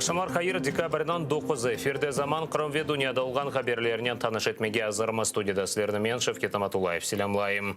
Aqşamlar hayır, dekabrniñ doquzı, efirde Zaman, Qırım ve dünyada olğan haberlernen tanış etmege azırmız. Studiyada sizlerni men, Şevket Amatullayev, selâmlayım.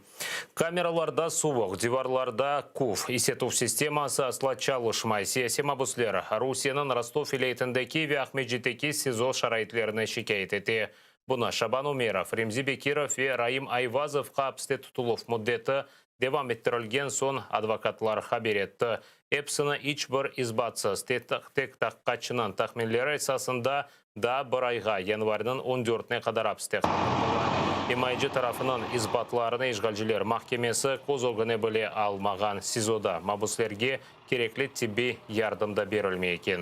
Kameralarda suvuq, divarlarda küf, isetuv sisteması asla çalışmay. Siyasiy mabüsler Rusiyeniñ Rostov vilâyetindeki ve Aqmescitteki SİZO şaraitlerini şikâyet ete. Bunı Şaban Umerov, Remzi Bekirov ve Raim Ayvazovqa apiste tutuluv müddeti devam ettirilgen soñ advokatlar haber etti. Episini iç bir isbatsız, tek tahqiqatçınıñ tahminleri esasında daa bir ayğa, yanvarniñ on dörtüne qadar apiste qaldırdılar. İmayeci tarafınıñ isbatlarını işğalciler mahkemesi köz ögüne bile almağan. SİZOda mabüslerge kerekli tibbiy yardım da berilmey eken.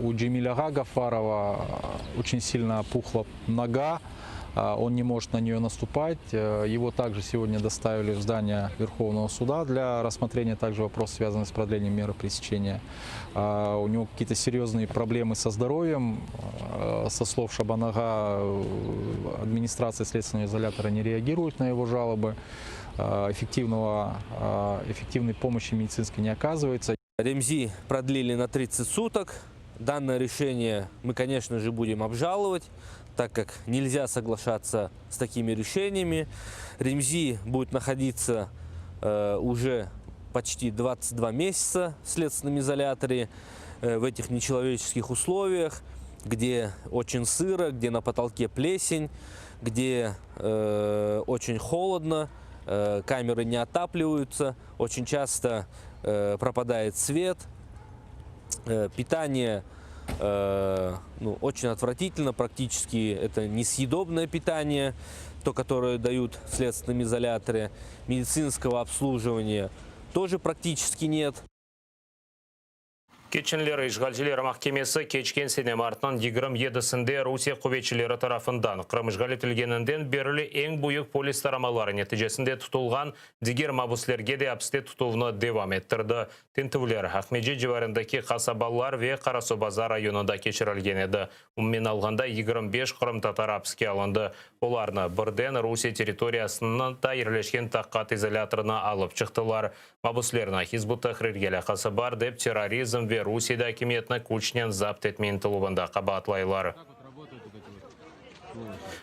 U Cemil ağa Gafarova oçen silno opuhla noga, on ne может na nее наступать. Его также сегодня доставили в здание Верховного суда для рассмотрения также вопросов, связанных с продлением меры пресечения. У него какие-то серьезные проблемы со здоровьем. Со слов Шабан-ага, администрация следственного изолятора не реагирует на его жалобы. Эффективного, эффективной помощи медицинской не оказывается. Ремзи продлили на 30 суток. Данное решение мы, конечно же, будем обжаловать, так как нельзя соглашаться с такими решениями. Ремзи будет находиться уже почти 22 месяца в следственном изоляторе в этих нечеловеческих условиях, где очень сыро, где на потолке плесень, где очень холодно, камеры не отапливаются, очень часто пропадает свет, питание ну, очень отвратительно, практически это несъедобное питание, то, которое дают в следственном изоляторе, медицинского обслуживания тоже практически нет. Keçenleri işğalciler mahkemesi keçken sene martnıñ 27-sinde Rusiye quvetçileri tarafından Qırım işğal etilgeninden berli eñ büyük polis taramaları neticesinde tutulğan diger mabüslerge de apiste tutuvnı devam ettirdi. Tintüvler Aqmescit civarındaki qasabalar ve Qarasuvbazar rayonında keçirilgen edi. Umumen alğanda 25 qırımtatar apiske alındı. Olarnı birden Rusiye territoriyasında yerleşken tahqiqat izolâtorına alıp çıqtılar. Mabüslerni Hizb ut-Tahrirge alâqası bar dep terrorizm ve Rusiyede akimiyetni küçnen zapt etme ıntıluvında qabaatlaylar.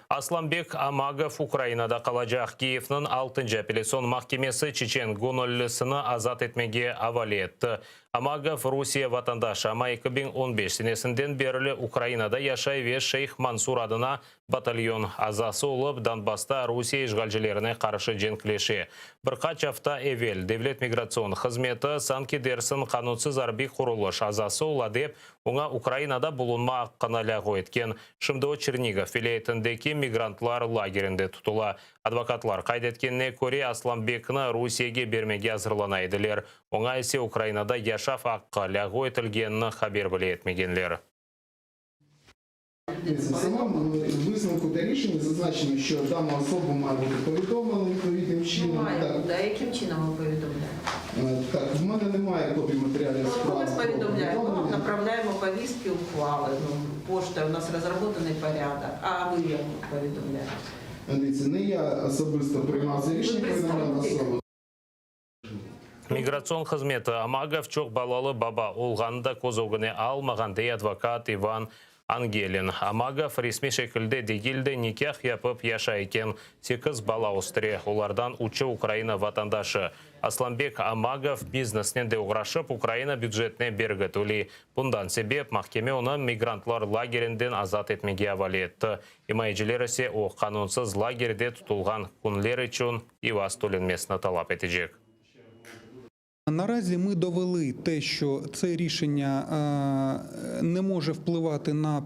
Aslanbek Amagov Ukrainada qalacaq. Kiyevniñ altıncı apellâtsion mahkemesi çeçen göñüllisini azat etmege avale etti. Amagov Rusiye vatandaşı, amma 2015 senesinden berli Ukrainada yaşay ve Şeyh Mansur adına Batalyon azası olıp, Donbassta Rusiye işğalcilerine qarşı cenkleşe. Bir qaç afta evel Devlet migratsion hızmeti, sanki dersiñ qanunsız arbiy qurulış azası ola dep, oña Ukrainada bulunma aqqını lâğu etken. Şimdi o Çernigov vilâyetindeki migrantlar lagerinde tutula. Advokatlar qayd etkenine köre, Aslanbekni Rusiyege bermege azırlana ediler, oña ise Ukrainada yaşav aqqı lâğu etilgenini haber bile etmegenler. Висновку та рішенні зазначено, що дана особа має бути повідомлена відповідним чином. Має Так, бути. А яким чином ми повідомляємо? Так, в мене немає копій матеріалів Ну, справи. ми вас про повідомляємо, ми вам повідомлення. направляємо повістки, ухвали, ну, пошта, у нас розроблений порядок, а ви як повідомляєте? Дивіться, не я особисто приймав це рішення, Ви повідомляв представник. особу. Migratsion hızmeti Amagov çoq balalı baba olğanını da köz ögüne almağan, dey advokat İvan Angelin. Amagov resmiy şekilde degil de, nikâh yapıp yaşay eken, sekiz bala östüre, olardan üçü Ukraina vatandaşı. Aslanbek Amagov biznesnen de oğraşıp, Ukraina bücetine bergi töley. Bundan sebep, mahkeme onı migrantlar lagerinden azat etmege avale etti. İmayeciler ise o, qanunsız lagerde tutulğan künler içün ivaz tölenmesini talap etecek. Наразі ми довели те, що це рішення не може впливати на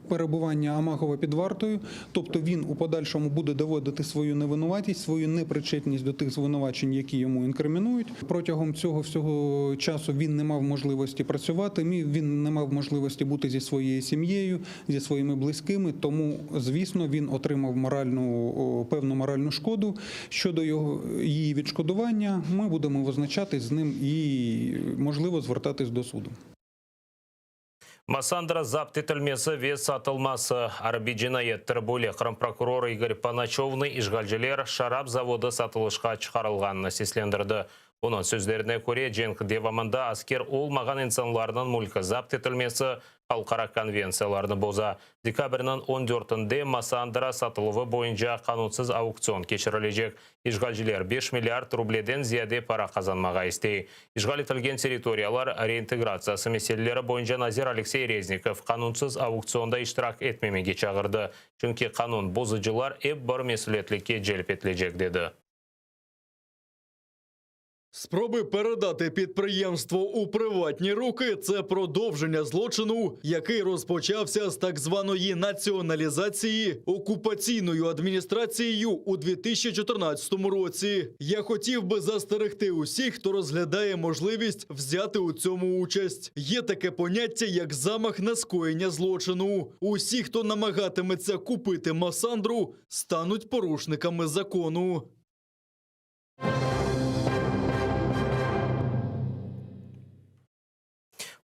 перебування Амагова під вартою, тобто він у подальшому буде доводити свою невинуватість, свою непричетність до тих звинувачень, які йому інкримінують. Протягом цього всього часу він не мав можливості працювати, він не мав можливості бути зі своєю сім'єю, зі своїми близькими, тому, звісно, він отримав певну моральну шкоду. Щодо її відшкодування, ми будемо визначатись з ним і, можливо, звертатись до суду. Massandra zapt etilmesi ve satılması arbiy cinayettir. Böyle Qırım prokurorı İgor Panaçovnıñ işğalciler şarap zavodı satılışqa çıqarılğanını seslendirdi. Onıñ sözlerine köre, cenk devamında asker olmağan insanlarnıñ mülki zapt etilmesi halqara konventsiyalarnı boza. Dekabrniñ on dörtünde Massandra satıluvı boyunca qanunsız auktsion keçirilecek. İşğalciler beş milliard rubleden ziyade para qazanmağa istey. İşğal etilgen territoriyalar reintegratsiyası meseleleri boyunca nazir Aleksey Reznikov qanunsız auktsionda iştirak etmemege çağırdı, çünki qanun bozucılar ep bir mesülietlikke celp etilecek, dedi. Спроби передати підприємство у приватні руки це продовження злочину, який розпочався з так званої націоналізації окупаційною адміністрацією у 2014 році. Я хотів би застерегти усіх, хто розглядає можливість взяти у цьому участь. Є таке поняття, як замах на скоєння злочину. Усі, хто намагатиметься купити Масандру, стануть порушниками закону.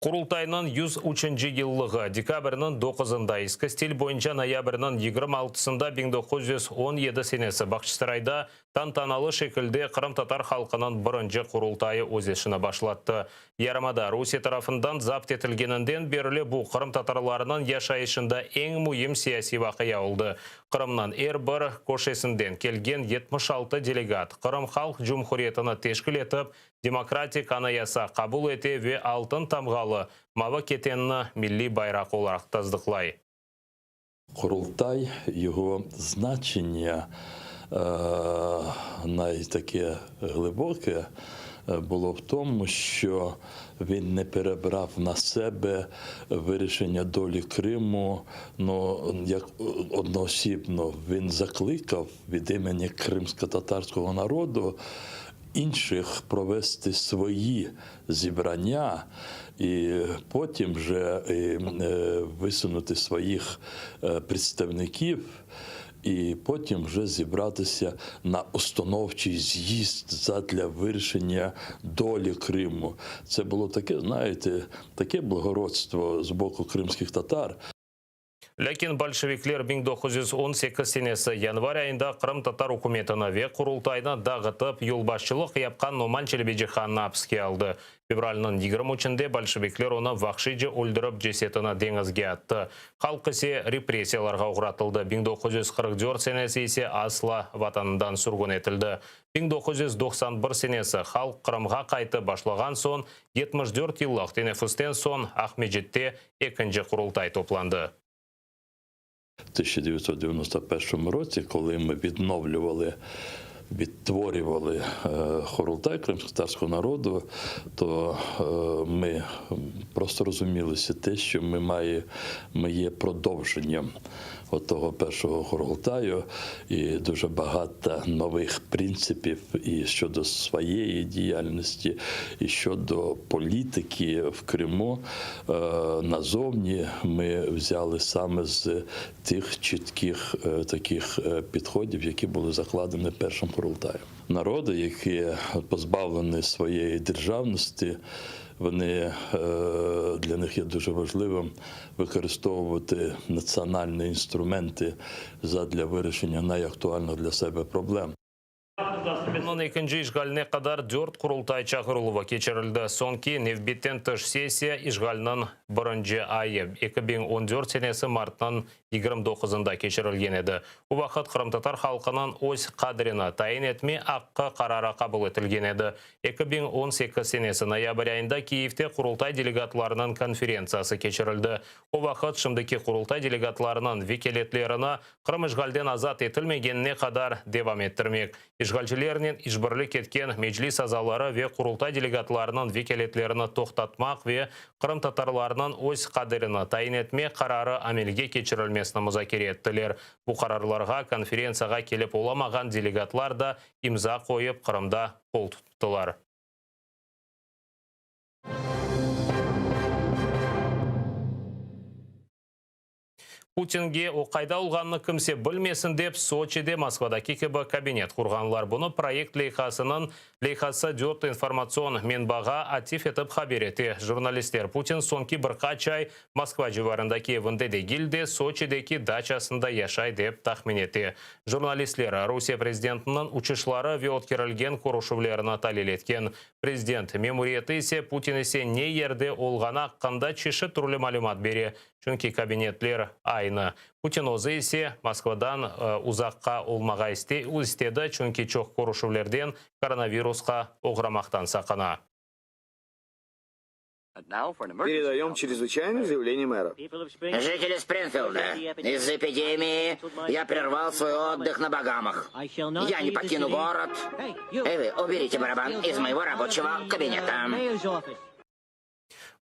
Qurultaynıñ 103-nci yıllığı dekabrniñ doquzında, eski stil boyunca noyabrniñ 26-sında 1917 senesi Bağçasarayda tantanalı şekilde qırımtatar halqınıñ birinci Qurultayı öz işini başlattı. Yarımada Rusiye tarafından zapt etilgeninden berli bu qırımtatarlarnıñ yaşayışında eñ müim siyasiy vaqia oldı. Qırımnıñ er bir köşesinden kelgen 76 delegat Qırım Halq Cumhuriyetini teşkil etip, demokratik Anayasa qabul ete ve altın tamğalı mavı ketenni milliy bayraq olaraq tasdıqlay. Qurultay, його значення найтаке глибоке було в тому, що він не перебрав на себе вирішення долі Криму, ну, як одноосібно. Він закликав від імені кримськотатарського народу інших провести свої зібрання і потім вже висунути своїх представників, і потім вже зібратися на установчий з'їзд задля вирішення долі Криму. Це було таке, знаєте, таке благородство з боку кримських татар. Lâkin bolşevikler 1918 senesi yanvar ayında qırımtatar ükümetini ve Qurultaynı dağıtıp, yolbaşçılıq yapqan Noman Çelebicihannı apiske aldı. Fevralniñ 23-inde bolşevikler onı vahşiyce öldürip, cesetini deñizge attı. Halq ise repressiyalarğa oğratıldı, 1944 senesi ise asla vatanından sürgün etildi. 1991 senesi halq Qırımğa qaytıp başlağan soñ, 74 yıllıq teneffüsten soñ Aqmescitte ekinci Qurultay toplandı. В 1991 році, коли ми відновлювали, відтворювали Хорултай кримськотатарського народу, то ми просто розумілися те, що ми, має, ми є продовженням того першого Хорултаю, і дуже багато нових принципів і щодо своєї діяльності, і щодо політики в Криму назовні ми взяли саме з тих чітких таких підходів, які були закладені першим Хорултаєм. Народи, які позбавлені своєї державності, вони, для них є дуже важливим використовувати національні інструменти задля вирішення найактуальних для себе проблем. Qırımnıñ ekinci işğaline qadar dört Qurultay çağırıluvı keçirildi. Soñki nevbetten tış sessiya işğalniñ birinci ayı, 2014 senesi martnıñ 29-ında keçirilgen edi. O vaqıt qırımtatar halqınıñ öz qadrini tayin etme aqqı qararı qabul etilgen edi. 2018 senesi noyabr ayında Kiyevde Qurultay delegatlarınıñ konferentsiyası keçirildi. O vaqıt şimdiki Qurultay delegatlarınıñ vekâletlerini Qırım işğalden azat etilmegenine qadar devam ettirmek, işğalcilernen işbirlik etken Meclis azaları ve Qurultay delegatlarınıñ vekâletlerini toqtatmaq ve qırımtatarlarnıñ öz qaderini tayin etme qararı amelge keçirilmesini muzakere ettiler. Bu qararlarğa konferentsiyağa kelip olamağan delegatlar da imza qoyıp, Qırımda qol tuttılar. Putinge o qayda olğanını kimse bilmesin dep, Soçide Moskvadaki kibi kabinet qurğanlar. Bunı proyekt leyhasınıñ leyhası dört informatsion menbağa atif etip haber ete. Jurnalistler, Putin soñki bir qaç ay Moskva civarındaki evinde degil de, Soçideki daçasında yaşay dep tahmin ete. Jurnalistler, Rusiye prezidentiniñ uçuşları ve ötkerilgen körüşüvlerini talil etken. Prezident memuriyeti ise Putin ise ne yerde olğanı aqqında çeşit türlü malümat bere, çünki kabinetler aynı. Putin özü ise Moskvadan uzaqqa olmağa istedi, çünki çoq körüşüvlerden koronavirusqa oğramaqtan saqına. Передаем чрезвычайное заявление мэра. Жители Спрингфилда, из-за эпидемии я прервал свой отдых на Багамах. Я не покину город. Эй вы, уберите барабан из моего рабочего кабинета.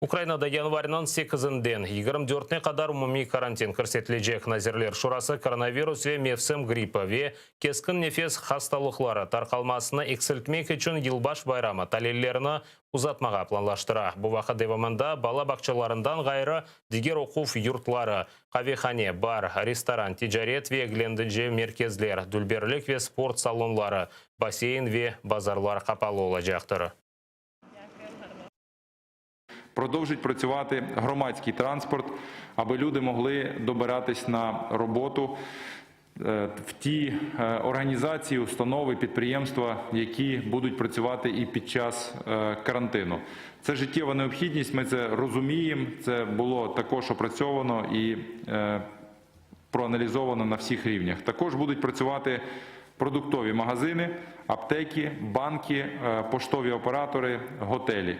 Ukrainada yanvarniñ sekizinden 24-ne qadar umumiy karantin kirsetilecek. Nazirler Şurası koronavirus ve mevsim grippi ve keskin nefes hastalıqları tarqalmasını eksiltmek içün yılbaş bayramı talillerini uzatmağa planlaştıra. Bu vaqıt devamında bala bağçalarından ğayrı diger oquv yurtları, qavehane, bar, restoran, ticaret ve eglendirici merkezler, dülberlik ve sport salonları, basseyn ve bazarlar qapalı olacaqtır. Продовжить працювати громадський транспорт, аби люди могли добиратись на роботу в ті організації, установи, підприємства, які будуть працювати і під час карантину. Це життєва необхідність, ми це розуміємо, це було також опрацьовано і проаналізовано на всіх рівнях. Також будуть працювати продуктові магазини, аптеки, банки, поштові оператори, готелі.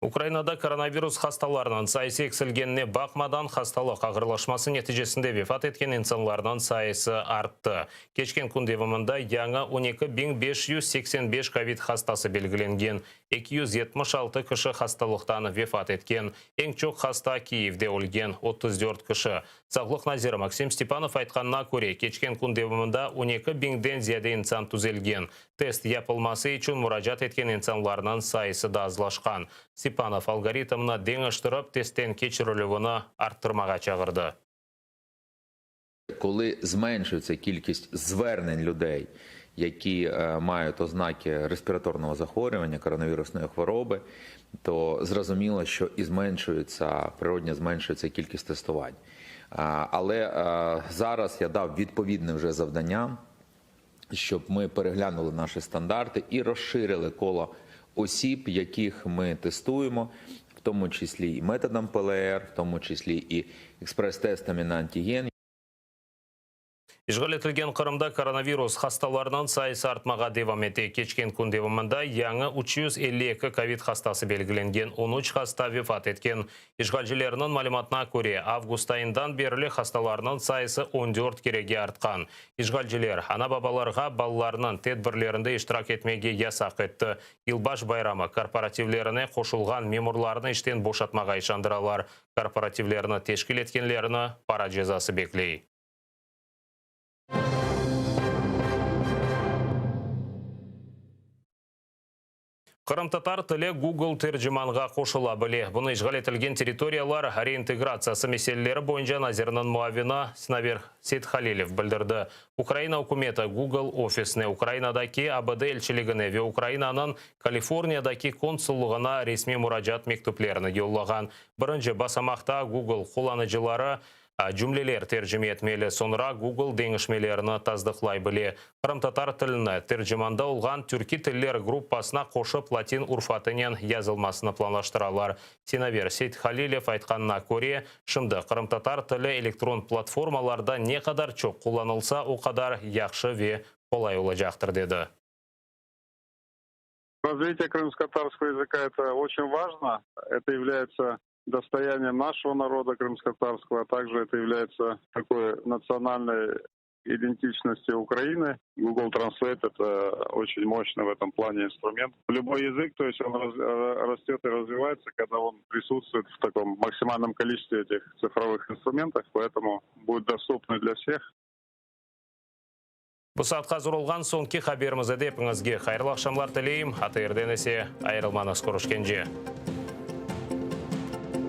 Ukrainada koronavirus hastalarınıñ sayısı eksilgenine baqmadan, hastalıq ağırlaşması neticesinde vefat etken insanlarnıñ sayısı arttı. Keçken kün devamında yañı 12 585 kovid hastası belgilengen, 276 kişi hastalıqtan vefat etken. Eñ çoq hasta Kiyevde ölgen, 34 kişi. Sağlıq naziri Maksim Stepanov aytqanına köre, keçken kün devamında 12 biñden ziyade insan tüzelgen. Test yapılması içün muracaat etken insanlarnıñ sayısı da azlaşqan. Stepanov algoritmni deñiştirip, testten keçirilüvini arttırmağa çağırdı. Коли зменшується кількість звернень людей, які е, мають ознаки респіраторного захворювання, коронавірусної хвороби, то зрозуміло, що і зменшується природньо зменшується кількість тестувань. А, Але е, зараз я дав відповідне вже завдання, щоб ми переглянули наші стандарти і розширили коло осіб, яких ми тестуємо, в тому числі і методом ПЛР, в тому числі і експрес-тестами на антиген. İşğal etilgen Qırımda koronavirus hastalarınıñ sayısı artmağa devam ete. Keçken kün devamında yañı 352 kovid hastası belgilengen, 13 hasta vefat etken. İşğalcilerniñ malümatına köre, avgust ayından berli hastalarnıñ sayısı 14 kerege artqan. İşğalciler ana-babalarğa balalarınıñ tedbirlerinde iştirak etmege yasaq etti. Yılbaş bayramı korporativlerine qoşulğan memurlarnı işten boşatmağa işandıralar. Korporativlerni teşkil etkenlerni para cezası bekley. Qırımtatar tili Google tercimanğa qoşula bile. Bunı işğal etilgen territoriyalar reintegratsiyası meseleleri boyunca naziriniñ muavini Sinaver Seythalilev bildirdi. Ukraina ükümeti Google ofisine, Ukrainadaki ABD elçiligine ve Ukrainanıñ Kaliforniyadaki konsullığına resmiy muracaat mektüplerini yollağan. Birinci basamaqta Google qullanıcıları cümleler tercime etmeli, soñra Google deñişmelerini tasdıqlay bile. Qırımtatar tilini tercimanda olğan türkiy tiller gruppasına qoşıp latin urufatınen yazılmasını planlaştıralar. Sinaver Seythalilev aytqanına köre, şimdi qırımtatar tili elektron platformalarda ne qadar çoq qullanılsa, o qadar yahşı ve qolay olacaqtır, dedi. Развитие крымско-татарского языка – это очень важно. Это является достоянием нашего народа крымско-татарского, а также это является такой национальной идентичностью Украины. Google Translate — это очень мощный в этом плане инструмент. Любой язык, то есть он растет и развивается, когда он присутствует в таком максимальном количестве этих цифровых инструментов, поэтому будет доступный для всех. Bu saatqa azır olğan soñki haberimiz edi. Epiñizge hayırlı aqşamlar tileyim. ATRden ise ayırılmañız körüşkence.